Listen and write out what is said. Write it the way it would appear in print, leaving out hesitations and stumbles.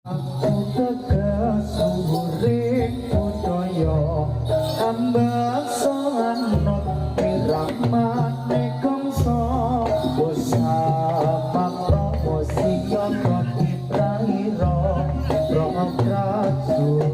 Aku tegas luhuring budaya ambaksa anut wiramane gangsa basa makrama siyaga kipraira prajurit.